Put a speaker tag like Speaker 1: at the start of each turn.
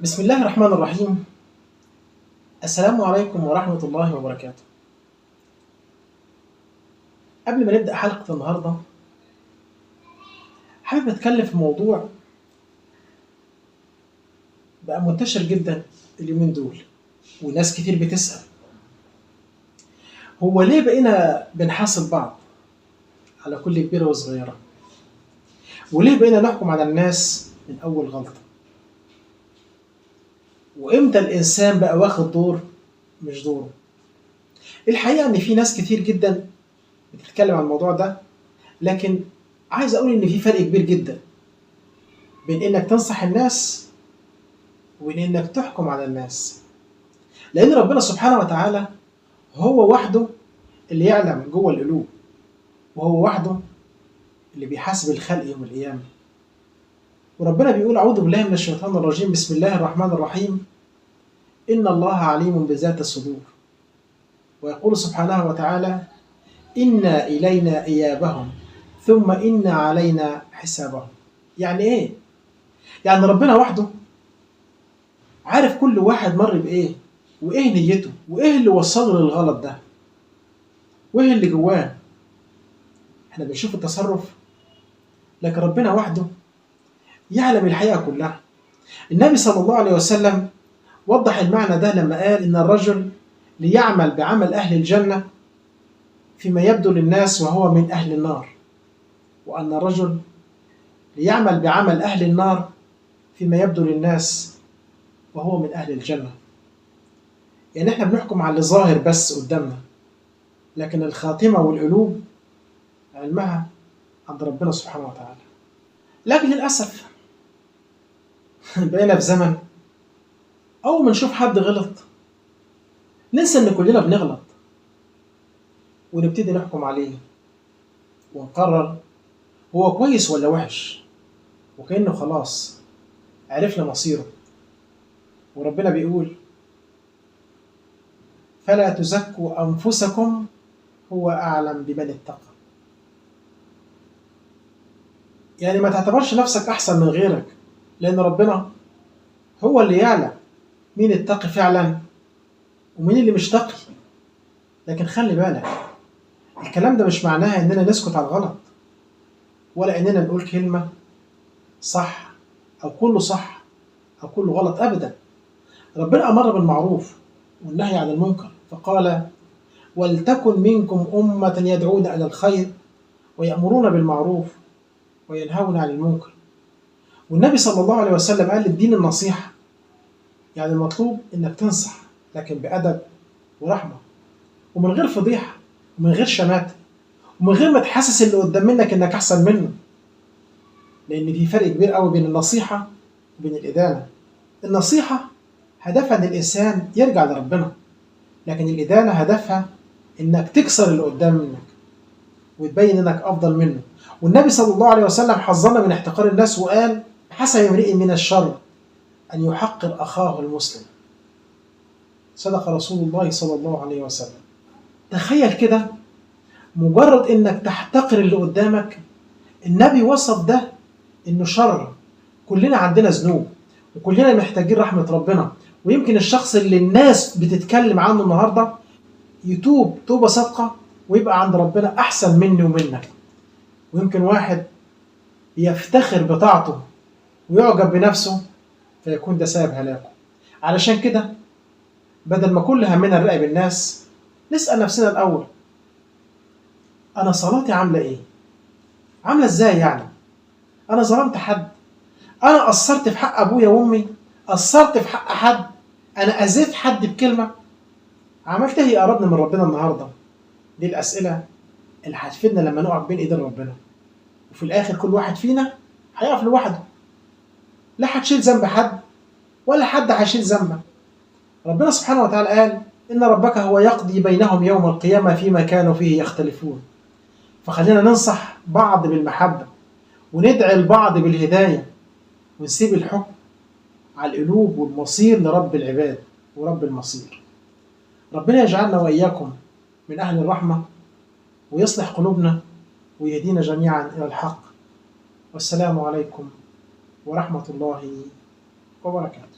Speaker 1: بسم الله الرحمن الرحيم. السلام عليكم ورحمة الله وبركاته. قبل ما نبدأ حلقة النهاردة حابب أتكلم في موضوع بقى منتشر جدا اليومين دول، وناس كتير بتسأل هو ليه بقينا بنحاسب بعض على كل كبيرة وصغيرة، وليه بقينا نحكم على الناس من أول غلطة، وإمتى الإنسان بقى واخد دور مش دوره. الحقيقة إن في ناس كتير جدا بتتكلم عن الموضوع ده، لكن عايز أقول إن في فرق كبير جدا بين إنك تنصح الناس وبين إنك تحكم على الناس، لأن ربنا سبحانه وتعالى هو وحده اللي يعلم جوه القلوب، وهو وحده اللي بيحاسب الخلق يوم القيامة. وربنا بيقول أعوذ بالله من الشيطان الرجيم، بسم الله الرحمن الرحيم، إن الله عليم بذات الصدور. ويقول سبحانه وتعالى إنا إلينا إيابهم ثم إن علينا حسابهم. يعني إيه؟ يعني ربنا وحده عارف كل واحد مر بإيه، وإيه نيته، وإيه اللي وصله للغلط ده، وإيه اللي جواه. إحنا بنشوف التصرف، لكن ربنا وحده يعلم الحقيقة كلها. النبي صلى الله عليه وسلم وضح المعنى ده لما قال إن الرجل ليعمل بعمل أهل الجنة فيما يبدو للناس وهو من أهل النار، وأن الرجل ليعمل بعمل أهل النار فيما يبدو للناس وهو من أهل الجنة. يعني إحنا بنحكم على اللي ظاهر بس قدامنا، لكن الخاتمة والقلوب علمها عند ربنا سبحانه وتعالى. لكن للأسف بقينا في زمن أول ما نشوف حد غلط ننسى إن كلنا بنغلط، ونبتدي نحكم عليه ونقرر هو كويس ولا وحش، وكأنه خلاص عرفنا مصيره. وربنا بيقول فلا تزكوا أنفسكم هو أعلم بمن اتقى. يعني ما تعتبرش نفسك أحسن من غيرك، لأن ربنا هو اللي يعلم مين التقي فعلا ومين اللي مش تقي. لكن خلي بالك، الكلام ده مش معناها إننا نسكت على الغلط، ولا إننا نقول كلمة صح أو كله صح أو كله غلط أبدا. ربنا أمر بالمعروف والنهي عن المنكر، فقال ولتكن منكم أمة يدعون إلى الخير ويأمرون بالمعروف وينهون عن المنكر. والنبي صلى الله عليه وسلم قال للدين النصيحة، يعني المطلوب إنك تنصح لكن بأدب ورحمة، ومن غير فضيحة، ومن غير شماتة، ومن غير ما تحسس اللي قدام منك إنك أحسن منه، لأن في فرق كبير قوي بين النصيحة وبين الإدانة. النصيحة هدفها إن الإنسان يرجع لربنا، لكن الإدانة هدفها إنك تكسر اللي قدام منك وتبين إنك أفضل منه. والنبي صلى الله عليه وسلم حذرنا من احتقار الناس وقال حسب امرئ من الشر أن يحقر أخاه المسلم. صدق رسول الله صلى الله عليه وسلم. تخيل كده، مجرد إنك تحتقر اللي قدامك، النبي وصف ده إنه شر. كلنا عندنا ذنوب، وكلنا محتاجين رحمة ربنا، ويمكن الشخص اللي الناس بتتكلم عنه النهاردة يتوب توبة صادقة ويبقى عند ربنا أحسن مني ومنك. ويمكن واحد يفتخر بطاعته ويعجب بنفسه فيكون ده سبب هلاكه. علشان كده بدل ما كل همنا نراقب الناس، نسأل نفسنا الأول أنا صلاتي عاملة إيه؟ عاملة إزاي يعني؟ أنا ظلمت حد؟ أنا قصرت في حق أبويا وأمي؟ قصرت في حق حد؟ أنا أذيت حد بكلمة؟ عملت إيه يقربني من ربنا النهاردة؟ دي الأسئلة اللي هتفيدنا لما نقف بين إيدين ربنا. وفي الآخر كل واحد فينا هيقف لوحده، لا هتشيل ذنب حد ولا حد هيشيل ذنبك. ربنا سبحانه وتعالى قال إن ربك هو يقضي بينهم يوم القيامة فيما كانوا فيه يختلفون. فخلينا ننصح بعض بالمحبة، وندعي البعض بالهداية، ونسيب الحكم على القلوب والمصير لرب العباد ورب المصير. ربنا يجعلنا وإياكم من أهل الرحمة، ويصلح قلوبنا ويهدينا جميعا إلى الحق. والسلام عليكم ورحمة الله وبركاته.